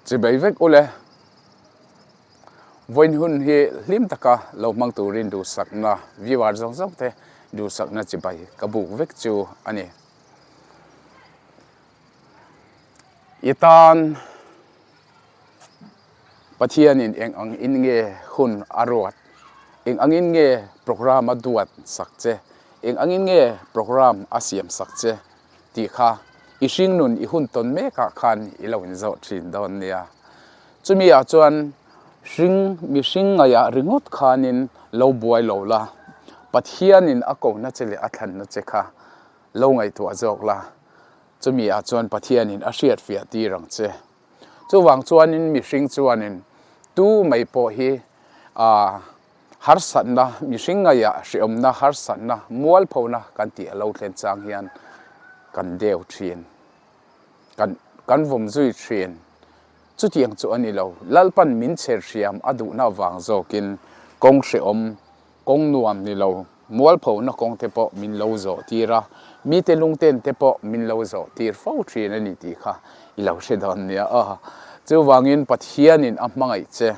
Chibai vek ule. Vawiin hun hi hlim taka lo hmang turin duhsakna viewer zawng zawng te duhsakna chibai ka buk vek chu a ni. I tan Pathianin eng ang in nge hun a ruat, eng angin nge programme a duat sak che, eng angin nge programme a siam sak che tih kha i hringnun i hun tawn mekah khan i lo inzawh thin dawn nia. Chumi ah chuan hring mihring ngaihah ringawt khanin lo buai lo la, Pathianin a kohna che leh a thlanna che kha lo ngaihtuah zawk la, chumi ah chuan Pathianin a hriatfiah tir ang che. Chuvang chuanin mihring chuanin tu mai pawh hi ah harsatna, mihring ngaihah hreawmna, harsatna, mualphona kan tih a lo thlen chang hian kan deu thin, kan kan vawm zui thin. Chutiang chu a ni lo, Lalpan min chher hriam a duhna avang zawkin kawng hreawm Kawng nuam ni lo, mualphona kawng te pawh min lo zawh tir a, mite lungten te pawh min lo zawh tir fo thin a ni tih kha i lo hre dawn nia aw. Chuvangin Pathianin a hmangaih che,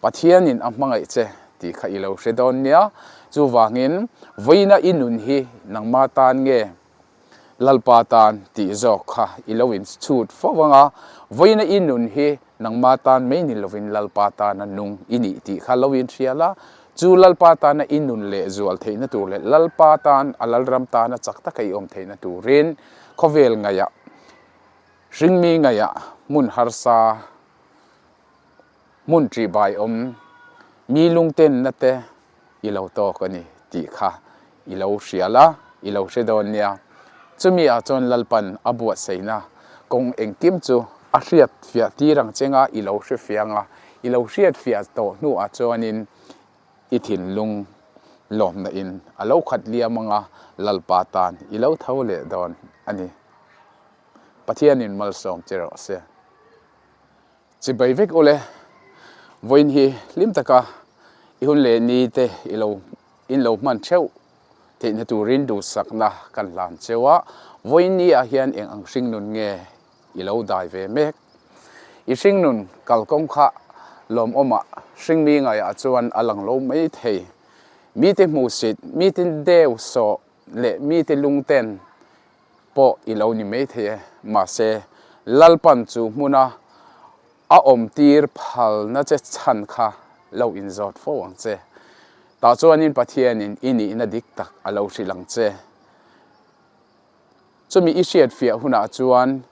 Pathianin a hmangaih che tih kha i lo hre dawn nia. Chuvangin vawiina i nun hi nangma tan nge Lalpa tan tih zawk kha i lo inchhut fo ang a, vawiina i nun hi nangma tan mai ni lovin Lalpa tana nung i nih tih kha lo inhria la, chu Lalpa tana i nun leh zual theihna tur leh Lalpa tan a Lalram tana chak taka i awm theihna turin khawvel ngaihah, hringmi ngaihah hmun harsa, hmun ṭihbai awm, mi lungtenna te i lo tawk a ni tih kha i lo hria la, i lo hre dawn nia. Chumi ah chuan Lalpan a buatsaihna kawng engkim chu a hriat fiah tir ang che nga i lo hre fiang a, i lo hriat fiah tawh hnu ah chuanin i thinlung lawmna in a lo khat liam anga Lalpa tan i lo tho leh dawn a ni. Pathianin malsawm che rawh se. Chibai vek ule, vawiin hi hlim taka i hun leh ni te i lo in lo hman theuh theihna turin duhsakna kan hlan cheu a, vawiin ni ah hian eng ang hringnun nge i lo dai ve mek? I hringnun kalkawng kha lawmawmah hringmi ngaiah chuan a lang lo mai thei. Mite hmuhsit, mite deu sawh leh mite lungten pawh i lo ni maithei e, mahse Lalpan chu hmuna a awmtir phalna che chhan kha lo inzawt fo ang che. Tah chuanin Pathianin i nihna dik tak a lo hrilh ang che. Chumi i hriatfiah hunah chuan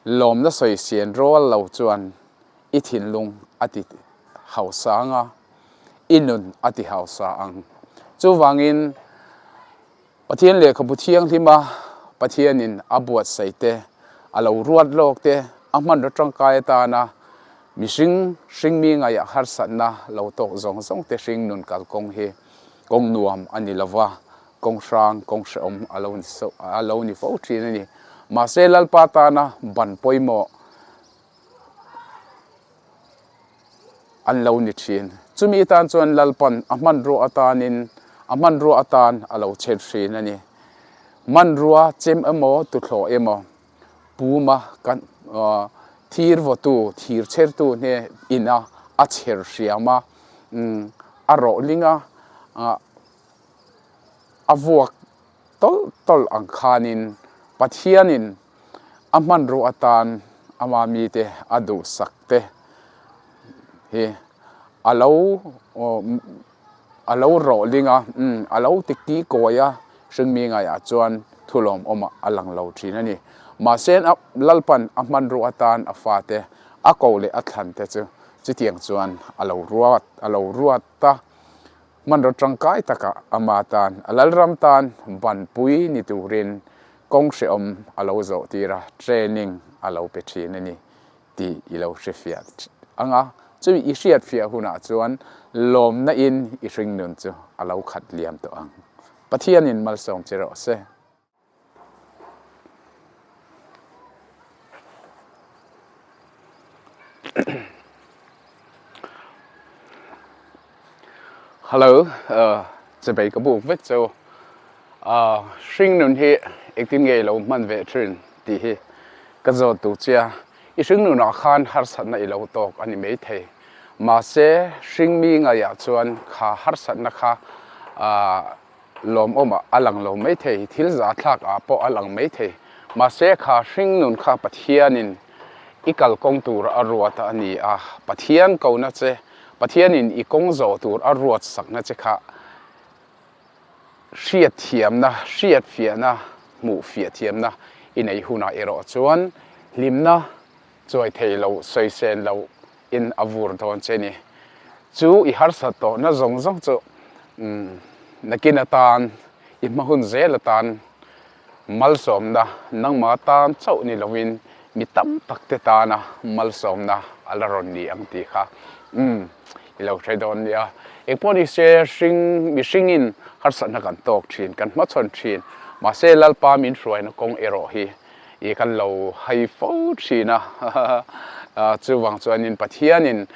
lawmna sawi sian rual lo chuan i thinlung a ti hausa ang a, i nun a ti hausa ang. Chuvangin Pathian lehkhabu thianghlima Pathianin a buatsaih te, a lo ruat lawk te, a hmanraw tangkai atana mihring hringmi ngaihah harsatna lo tawk zawng zawng te hring nun kalkawng hi kawng nuam a ni lova, kawng hrang, kawng hrehawm a lo ni a lo ni fo thin a ni. Mahse Lalpa tana ban pawimawh an lo ni thin. Chumi tan chuan Lalpan a hmanrua atanin a hmanrua atan a lo chhet thin a ni. Hmanrua chem emaw tuthlawh emaw puma kan thir vawtu thir chhertu hne ina a chher hriam a, a rawh ling a, a vuak tawlh tawlh ang khanin Pathianin a hmanrua atan ama mite a duhsak te hi a lo a lo rawh ling a, a lo ti ki kawi a, hringmi ngaiah chuan thulawmawmah a lang lo thin a ni. Mahse Lalpan a hmanrua atan a fate a ko leh a thlan te chu chutiang chuan a lo ruat a lo ruat ta. Hmanraw tangkai takah ama tan a Lalram tan banpui ni turin kawng hrehawm a lo zawh tir a, training a lo pe thin a ni tih i lo hrefiah ang a, chumi i hriatfiah hunah chuan lawmna in i hringnun chu a lo khat liam tawh ang. Pathianin malsawm che rawh se. Hello, chebei ka buk vek cheu. Hringnun hi engtin nge i lo hman ve thin tih hi ka zawt duh che a. I hringnunah khan harsatna i lo tawk a ni maithei. Mahse, hringmi ngaihah chuan kha harsatna kha lawmawmah a lang lo maithei, thil zahthlak ah pawh a lang maithei. Mahse, kha hringnun kha Pathianin i kalkawng tur a ruat a ni a, Pathian kohna che, Pathianin i kawng zawh tur a ruat sakna che kha hriatthiamna, hriatfiahna, hmuhfiahthiamna i nei hunah erawh chuan hlimna chuai thei lo, sawisel lo in a vur dawn che ni. Chu i harsat tawhna zawng zawng chu nakin atan, i hma hun zel atan malsawmna nangma tan chauh ni lovin mi tam tak te tana malsawmna a la rawn ni ang tih kha i lo hre dawn nia. Engpawh ni se hring mihringin harsatna kan tawk thin, kan hmachhawn thin. Mahse Lalpa min hruaina kawng erawh hi i kan lo hai fo thin a. Chuvang chuanin Pathianin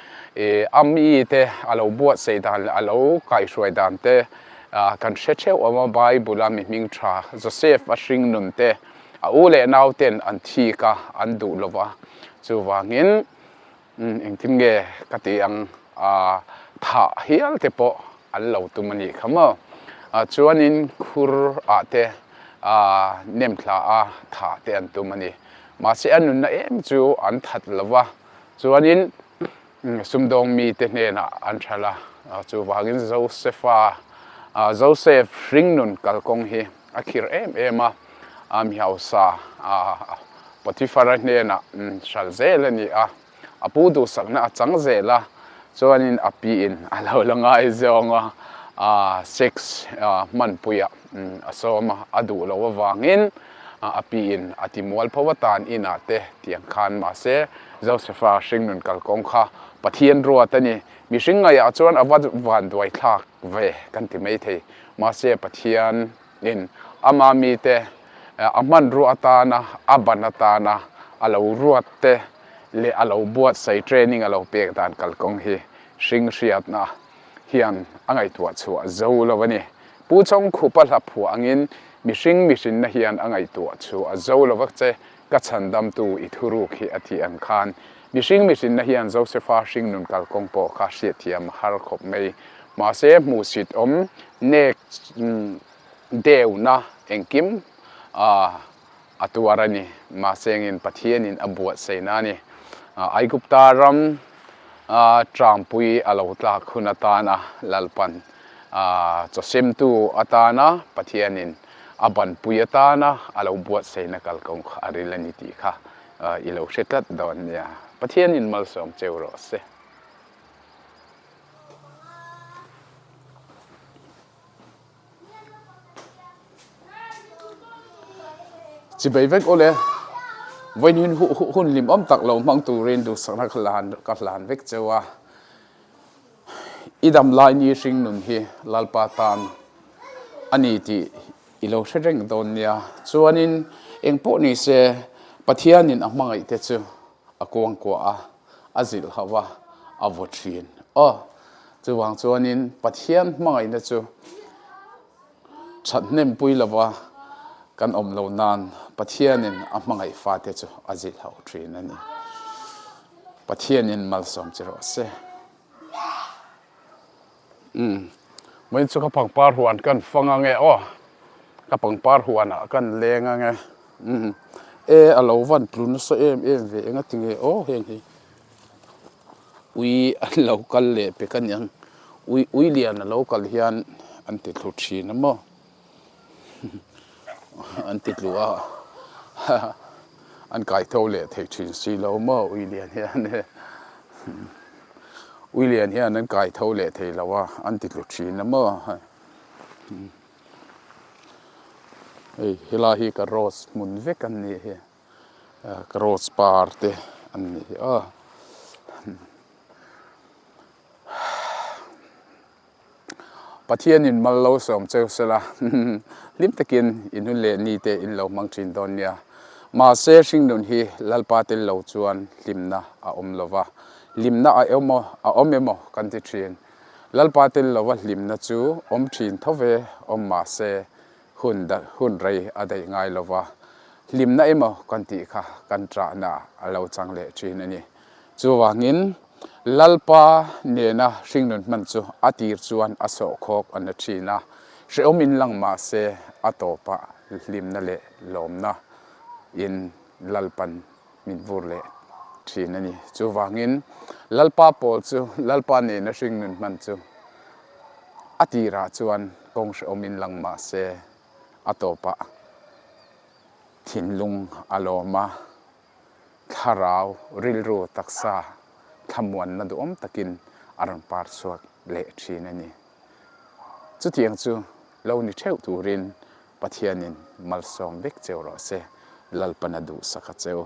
a mite a lo buatsaih dan leh a lo kaihhruai dan te kan hre theuh awm a, Bible a mi hming tha Joseph a hring nun te a u leh nau ten an thik a, an duh lo va, chuvangin engtin nge ka tih ang thah hial te pawh an lo tum a nih kha maw. Chuanin khur ah te nem thla a thah te an tum a ni. Mahse a nunna em chu an that lo va, chuanin Sumdawng mite hnenah an ṭhal a, chuvangin Josefa, Joseph hringnun kalkawng hi a khir em em a, a mi hausa Potiphara hnenah hral zel a ni a, a pu duhsakna a chang zel a, chuanin a piin a lo la ngaizawng a, sex hmanpuiah a sawm a, a duh loh avangin a piin a ti mualpho atan inah te tiang khan mahse Josefa hringnun kalkawng kha Pathian ruat a ni. Mihring ngaihah chuan a va vanduai thlak ve kan ti mai thei. Mahse Pathian in ama mite a hmanrua atana a ban atana a lo ruat te leh a lo buatsaih training a lo pek dan kalkawng hi hring hriatna hian a ngaihtuah chhuah zo lo a ni. Pu Chawngkhupa hla phuah angin mihring mihrinna hian a ngaihtuah chhuah zo lo vak che, ka chhandamtu i thuruk hi a tih ang khan mihring mihrinna hian Josefa hringnun kalkawng pawh kha hriatthiam a har khawp mai. Mahse hmuhsit awm nek deuhna engkim a a tuar a ni. Mahsengin Pathianin a buatsaihna a ni. Aigupta ram tangpui a lo tlak hun atana Lalpan chawsemtu atana Pathianin a banpui atana a lo buatsaihna kalkawng kha a ril a ni tih kha i lo hre tlat dawn nia. Pathianin malsawm cheu rawh se. Chibei vek aw le, vawiin hun hlimawm tak lo hmang turin duhsakna ka hlan vek cheu a, i dam lai ni hring nun hi Lalpa tan a ni tih i lo hre reng dawn nia. Chuanin engpawh ni se Pathianin a hmangaih te chu a kuangkuah a, a zilh hauh a, a vaw thin. Aw, chuvang chuanin Pathian hmangaihna chu thathnem pui lova kan awm lo nan Pathianin a hmangaih fate chu a zilh hauh thin a ni. Pathianin malsawm che rawh se. Umm, vawiin chu ka pangpar huan kan fang ange aw, ka pangpar huanah kan leng ange. Umm, e a lo van tlu nasa em em ve enga tinge aw heng hi ui an lo kal leh pek a niang ui ui lian a lo kal hian an ti thlu thin a maw an ti tlu a an kai tho leh thei thin si lo maw ui lian hian ui lian hian an kai tho leh thei lo a an ti tlu thin a maw. Hei helai hi ka rose hmun vek an nih hi ka rose par te an nih hi aw Pathianin mal lo sawm cheu sela hlim takin in hun leh ni te in lo hmang thin dawn nia mahse hringnun hi Lalpa tel lo chuan hlimna a awm lova hlimna a awm emaw kan ti thin. Lalpa tel lova hlimna chu awm thin tho ve awm mah se, hun hun rei a daih ngai lova. Hlimna emaw kan tih kha kan ṭahna a lo chang leh ṭhin a ni. Chuvangin, Lalpa nena hringnun hman chu a tir chuan a sawhkhawk a na ṭhin a, hrehawm in lang mah se a tawpah hlimna leh lawmna in Lalpan min vur leh ṭhin a ni. Chuvangin, Lalpa pawl chu Lalpa nena hringnun hman chu a tirah chuan kawng hrehawm in lang mah se a tawpah thinlung a lawm a, thlarau rilru taksa thlamuanna duhawm takin a rawn par chhuak leh thin a ni. Chutiang chu lo ni theuh turin Pathianin malsawm vek cheu rawh se, Lalpana duhsak a cheu.